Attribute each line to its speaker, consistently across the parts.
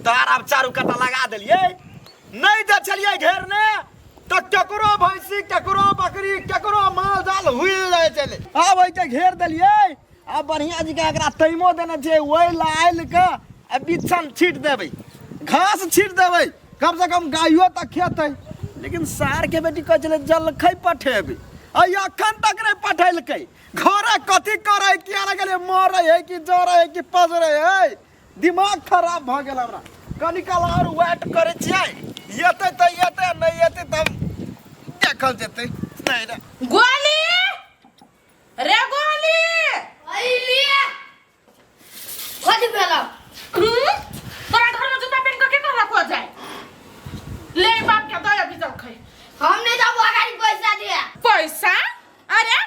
Speaker 1: तार आब चारू काता लगा देलियै। नहि जे छलियै घेरने तऽ केकरो भैंसी, केकरो बकरी, केकरो माल जाल हुइल जाइ छलै। आब ओहिके घेर देलियै। आब बढ़िआँ जकाँ एकरा तैमो देने छियै, ओहि लए आनि कऽ आ बिच्छन छीट देबै, घास छीट देबै, कम से कम गायो तऽ खेतै। लेकिन सारके बेटी कहै छलै जलखै पठेबै, आ एखन तक नहि पठेलकै। घरे कथी करै, किया नहि गेलै, मरै है कि जरै है कि पजरै है, दिमाग खराब भऽ गेल हमरा। कनी काल आओर वेट करै छियै, एतै तऽ एतै, नहि एतै तब देखल जेतै। नहि रे
Speaker 2: गोली रे गोली
Speaker 3: अइलिए कथी भेल?
Speaker 2: तोरा घर में जूता पहन के के कहलक हो जाए? ले बाप के दया भी जलखै।
Speaker 3: हम नहीं जाबो, अगाड़ी पैसा दे।
Speaker 2: पैसा? अरे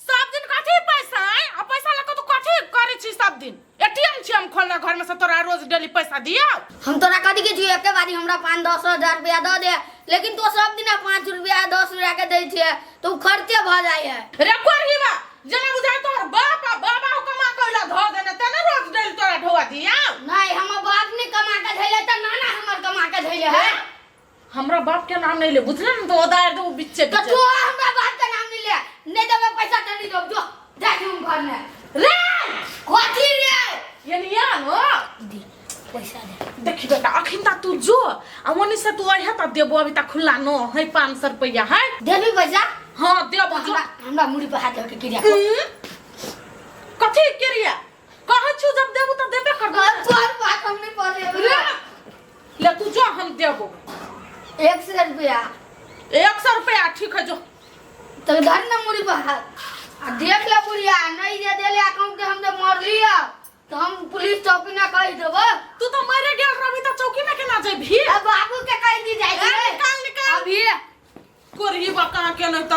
Speaker 2: सब दिन कथी पैसा है? आ पैसा लके तू कथी करै छी सब दिन? एटीएम छी हम खोलना घर में से तोरा रोज डेली पैसा दियो?
Speaker 3: हम तोरा कथी के छियो? एके बारी हमरा 5-10 हजार रुपया दऽ दे, लेकिन तो सब दिन 5 रुपया 10 रुपया के दै छियै तऽ उ खर्चे भऽ जाइ है।
Speaker 2: रे कोरहीबा, जेना बुझाय तोहर बाप आ बाबा कमा के ओइला धऽ देने तेने रोज डेली तोरा ढोआ दिया।
Speaker 3: नहीं, हमर बाप नहीं कमा के धैले तऽ नाना हमर कमा के धैले है।
Speaker 2: हमरा बाप के नाम नहीं ले, बुझले न? तो ओदार दे बिच्चे
Speaker 3: तऽ
Speaker 2: बिच्चे।
Speaker 3: तू हमरा बाप के नाम नहीं ले, नहीं देबै पैसा तऽ नहीं देब, जो जाइ छी हम घर में।
Speaker 2: रे
Speaker 3: कथी रे?
Speaker 2: ये निया हो।
Speaker 3: दे पैसा दे।
Speaker 2: देखी बेटा, अखिन ता तू जो आ ओनी से तू अहे त देबो, अभी ता खुला न है। 500 रुपया है।
Speaker 3: देबी पैसा?
Speaker 2: हां देबो, जो।
Speaker 3: हमरा हमरा मुड़ी पर हाथ धऽ के क्रिया।
Speaker 2: कथी क्रिया कहै छु? जब देबो त देबे करबो।
Speaker 3: तोहर बात हम नहीं पढ़े।
Speaker 2: रे ले तू जो, हम देबो।
Speaker 3: 100 रुपया।
Speaker 2: 100 रुपया ठीक है, जो।
Speaker 3: तो धर न मुड़ी पर हाथ आ देख ले बुढ़िया, नहीं जे देले अकाउंट के हम जब मरली तो हम पुलिस चौकी ना कह देबो।
Speaker 2: तू तो मरे गेल रवि त चौकी में केना जेबही?
Speaker 3: अब बाबू के कह दी जाय
Speaker 2: ए,
Speaker 3: छै।
Speaker 2: निकाल निकाल।
Speaker 3: अभी।
Speaker 2: कोरही बका के नहीं त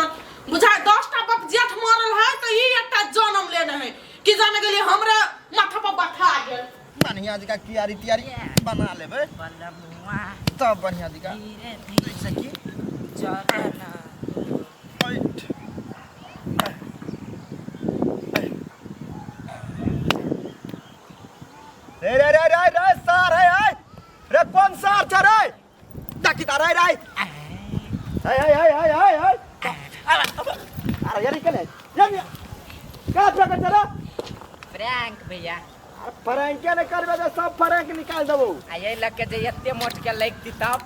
Speaker 2: बुझाय 10टा बाप जेठ मरल है त ई एकटा जन्म लेने है कि जाने गेली हमरा माथा पर बथा गेल।
Speaker 1: बढ़िया जकाँ कियारी तियारी बना लेबै तब बढ़िया जकाँ, जैसे कि बैठ। रे रे रे रे रे सार है है रे, कौन सार छ रे? देखी त रे रे है है है है है है। अरे यार निकले यार, का फेंक छ रे?
Speaker 4: प्रैंक भैया।
Speaker 1: अरे फ्रैंक ने करबे त सब फ्रैंक निकाल देबो।
Speaker 4: आ यही लग के जे एते मोट के लगती तब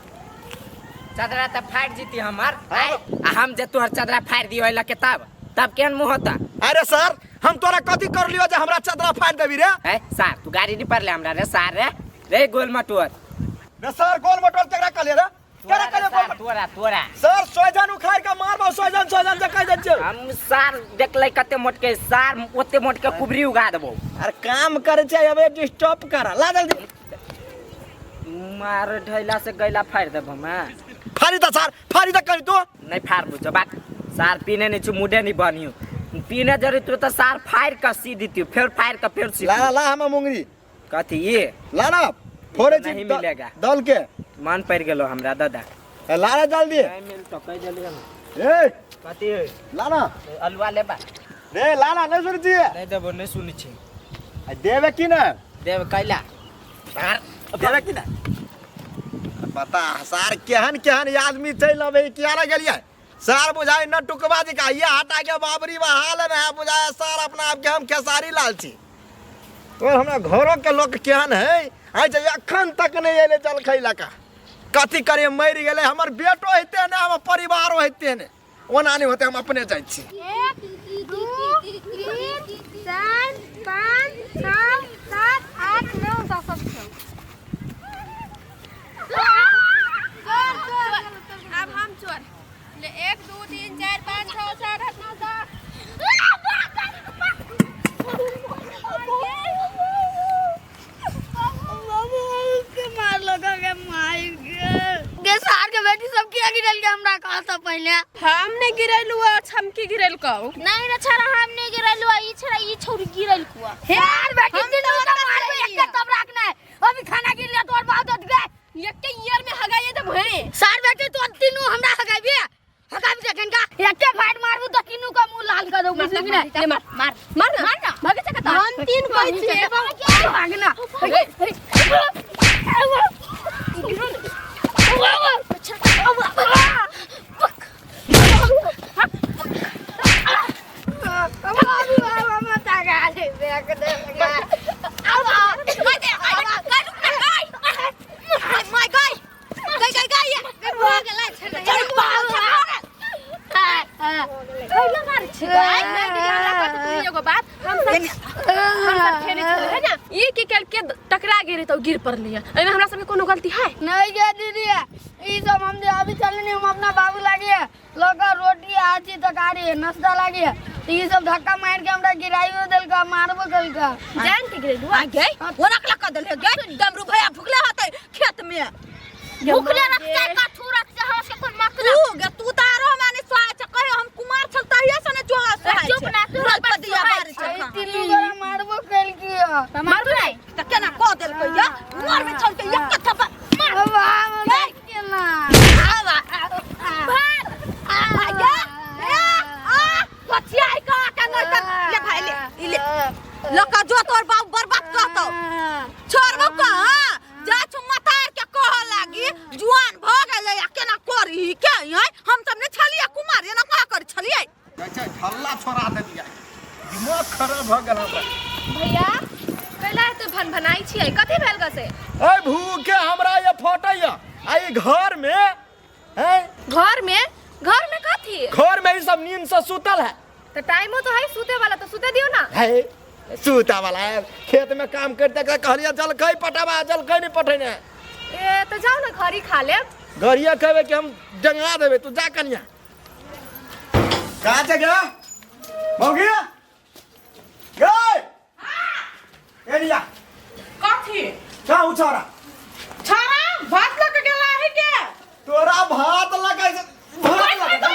Speaker 4: चदरा तऽ फाटि जीती हमर।
Speaker 1: हाँ।
Speaker 4: आय, आ हम जे तोहर चदरा फाड़ि दियो एहि लग के, तब तब केहन मुँह होता?
Speaker 1: अरे सर, हम तोरा कथी कर लियो जे हमरा चदरा फाड़ देबी रे?
Speaker 4: है सार, तू गाड़ी नहीं पड़ले हमरा रे सार, रे रे गोल मटोर।
Speaker 1: रे सर, गोल मटोर केकरा कहलिए रे?
Speaker 4: तोरा
Speaker 1: केकरा
Speaker 4: रे
Speaker 1: कहलिए गोल
Speaker 4: सार,
Speaker 1: मटोर?
Speaker 4: तोरा तोरा।
Speaker 1: सर, सोजन उखाड़ के मारबो, सोजन सोजन जे कह दै छियौ।
Speaker 4: हम सार देखले कते मोट के सार, ओते मोट के कुबरी उगा देबो।
Speaker 1: अरे काम करे छै, अबे डिस्टर्ब कर ला जल्दी।
Speaker 4: मार ढैला से गैला फाड़ि देब हम, हाँ।
Speaker 1: फाड़ी द सर, फाड़ी द करी तो।
Speaker 4: नहीं फाड़बू जो बात सार, पीने नहीं छु, मुडे नहीं बनियो। पीने जरूर तो सार फाड़ के सी देती, फिर फाड़ के फिर सी।
Speaker 1: ला ला हम मुंगरी।
Speaker 4: कथी ये?
Speaker 1: ला ना, फोड़े छी।
Speaker 4: नहीं मिलेगा।
Speaker 1: दल के।
Speaker 4: मन पड़ गेलो हमरा दादा।
Speaker 1: ला ना जल्दी।
Speaker 4: नहीं मिल तो कह जल्दी हम।
Speaker 1: ए।
Speaker 4: कथी?
Speaker 1: ला ना।
Speaker 4: अलुआ लेबा?
Speaker 1: रे ला ना, नहीं सुनै छियै?
Speaker 4: नहीं देबो, नहीं सुनै छी।
Speaker 1: आ देबे की ना?
Speaker 4: देब कैला?
Speaker 1: देबे की ना? बता सार, केहन केहन आदमी चलि अबै। किया ना गेलियै सार? बुझाय न टुकबा जी का ये हटा के बाबरी बहाल न है। बुझाय सार अपना आप के हम खेसारी लाल छी। और हमरा घरों के लोग केहन है, आइ जे अखन तक नहीं एले जलखै लका। कथी करे, मरि गेलै हमर बेटो हेतै ने, हमर परिवारो हेतै ने। ओना नहि होतै, हम अपने जाइ छी।
Speaker 5: 1, 2, 3, 4, 5, 6, 7, 8, 9, 10। चोर चोर।
Speaker 6: अब हम चोर ले। 1, 2, 3, 4, 5, 6, 7, 8, 9, 10।
Speaker 3: के मार लगा के मार गे सार के बेटी, सब किया गिरल के हमरा कहा पहले।
Speaker 6: हम नहीं गिरेलू, छमकी गिरेल कहू।
Speaker 5: नहीं रे छड़ा, हम नहीं गिरलू, ई छड़ा ई छोरी गिरल कुआ।
Speaker 3: हे यार बेटी,
Speaker 6: हम
Speaker 3: तीनों
Speaker 6: तो
Speaker 3: का
Speaker 6: ओतना
Speaker 3: मारबे
Speaker 6: सही
Speaker 3: एक तब रखना है। अभी खाना गिर लिया तोर बाप दत गए।
Speaker 6: एक ईयर में हगाइए तो भरे।
Speaker 3: सार बेटी, तो तीनों हमरा हगाबी हगाबी जखन का एके फाट मारबू तो तीनों का मुंह लाल कर दो, बुझली कि नहीं?
Speaker 6: ले मार
Speaker 5: मार।
Speaker 6: मार ना।
Speaker 5: मार ना।
Speaker 6: भागे सकता हम तीन कोई छिए।
Speaker 3: भागना।
Speaker 6: टकरा गेल तऽ गिर पड़लियै। एहिमे हमरा सबके कोनो गलती है?
Speaker 3: नहीं गे दीदी, ई सब हम जे अभी चलनी हम अपना बाबू लागे लगा रोटी आची तरकारी नाश्ता लागे तो ई सब धक्का मार के हमरा गिराइयो देलका, मारबो कलका।
Speaker 6: जान के गिरेलू
Speaker 7: आ गई ओना कला कर देले गई डमरू भैया भुखले होते खेत में।
Speaker 5: भूखले रखते कथू रखते हमरा से कोई मतलब?
Speaker 7: तू गे तू त आरो माने सोहाय छ कहे हम कुमार छल तहिया से ने जोहा सोहाय
Speaker 5: चुप ना, तू
Speaker 7: रोज
Speaker 5: बस
Speaker 7: पदिया
Speaker 5: सोहाय
Speaker 7: बारी
Speaker 3: आ ई
Speaker 7: छ।
Speaker 3: तीनू गोरा मारबो कलकी।
Speaker 5: मारबो नहीं
Speaker 7: त केना क देलकै या मार में छल के एक थप्पा मार।
Speaker 3: अब हम केना
Speaker 7: आवा आ गे ए आ बचिया है का का नहीं त ले भाई ले ई ले लका जो तोर बाप बर्बाद करतौ छोड़बो कहाँ जा छु मतार के कह लागी जुआन भ गेलै आ केना करही के है हम सब ने छलियै कुमार एना कहाँ कर छलियै।
Speaker 1: अच्छा हल्ला छोड़ा देलियै, दिमाग खराब भऽ गेल हमरा।
Speaker 6: भैया कैला एते भनभनाइ छियै? कथी भेल गसे?
Speaker 1: ए भूखे हमरा ये फटैया आ ई घर में हैं
Speaker 6: घर में? घर में कथी?
Speaker 1: घर में ई सब नींद से सुतल है।
Speaker 6: तो टाइमो तो है सुते वाला, तो सुते दियो ना।
Speaker 1: है सुता वाला है, खेत में काम करते करते कहलिए जलखै पटाबा, जलखै नहीं पठेने।
Speaker 6: ए तो जाओ ना घरी खा लेब।
Speaker 1: घरिया कहबे कि हम जंगा देबे, तू जा कनिया। कहाँ से गया मौगी? गए एलिया
Speaker 2: कथी
Speaker 1: कहाँ उछारा?
Speaker 2: छारा भात लग गेला है के
Speaker 1: तोरा भात लगा, भात लगा,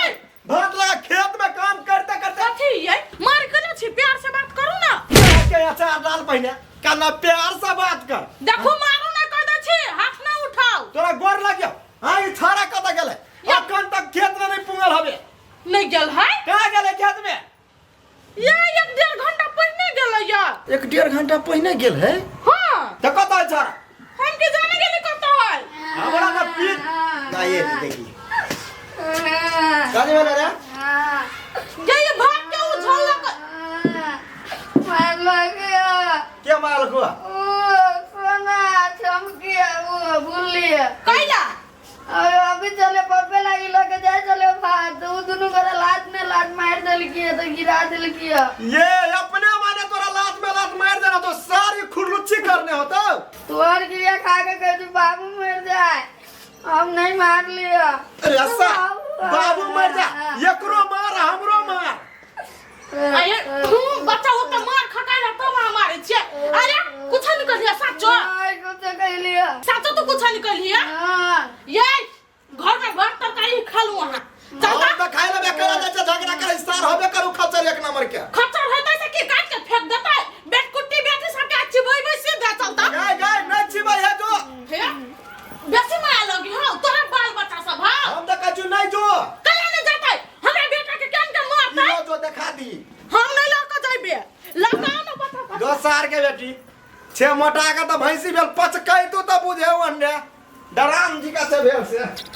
Speaker 1: भात लगा खेत में काम करते करते।
Speaker 2: कथी ये मार के छी? प्यार से बात करू ना।
Speaker 1: के अचार डाल पहिने कना प्यार से बात कर।
Speaker 2: देखो मारू ना कह दे छी, हाथ ना उठाओ।
Speaker 1: तोरा गोर लग गयो। हां ई छारा कत गेले? अखन तक खेत में नहीं पुंगल हबे।
Speaker 2: नहीं गेल है?
Speaker 1: कहाँ गेले खेत में?
Speaker 2: ये 1-1.5 घंटा पहिने गेलै या।
Speaker 1: 1-1.5 घंटा पहिने गेल है?
Speaker 2: हां।
Speaker 1: त कत है छारा?
Speaker 2: हम के जाने गेली कत है?
Speaker 1: हमरा न पीट ना ये देखी काजे वाला रे।
Speaker 2: ये ये भात के उछलक
Speaker 3: मार लगे।
Speaker 1: के मारल को?
Speaker 3: ओ सोना चमकिया ओ भूलिया
Speaker 2: कैला?
Speaker 3: अरे अभी चले पप्पे लागी लगे जाए चले भात उ दुनू गोरा लात में लात मार देलकी तो गिरा देलकी।
Speaker 1: ये अपने माने तोरा लात में लात मार देना तो सारी खुरलुच्ची करने होता।
Speaker 3: तोहर गिरिया खा के कह तू बाबू मर जाए, हम नहीं मार लिया।
Speaker 1: अरे ऐसा बाबू मर जा, एकरो मार हमरो मार।
Speaker 2: अरे तू बच्चा हो त मार खकाइला तब हम मारे छियै। अरे कुछ नहीं कहलिया साचो?
Speaker 3: नहीं कुछ कहलिया।
Speaker 2: साचो तू कुछ नहीं कहलिया?
Speaker 3: हां।
Speaker 2: ये घर में भात तरकारी खालू वहां। चल
Speaker 1: हम त खाइ लेबे करा जाय छै झगड़ा करे सार होबे करू खच्चर एक नंबर के।
Speaker 2: खच्चर हेतै से की काट के फेंक देतै? बेट कुट्टी बेटी सबके चिबैबै सीधा चलता।
Speaker 1: गाय गाय नहीं चिबै है जो।
Speaker 2: हे बेसी माया लगी हो तोरा बाल बच्चा सब। हां
Speaker 1: हम त कहै नहीं जो।
Speaker 2: कला नहीं जातै हमरा बेटा के केन के मारतै?
Speaker 1: लो जो देखा दी।
Speaker 2: हम नहीं लऽ के जइबे, लगा न बच्चा।
Speaker 1: दोसार के बेटी छे मोटा के त भैंसी भेल पचकै तू त बुझे ओन्ने डराम जी का से भेल से।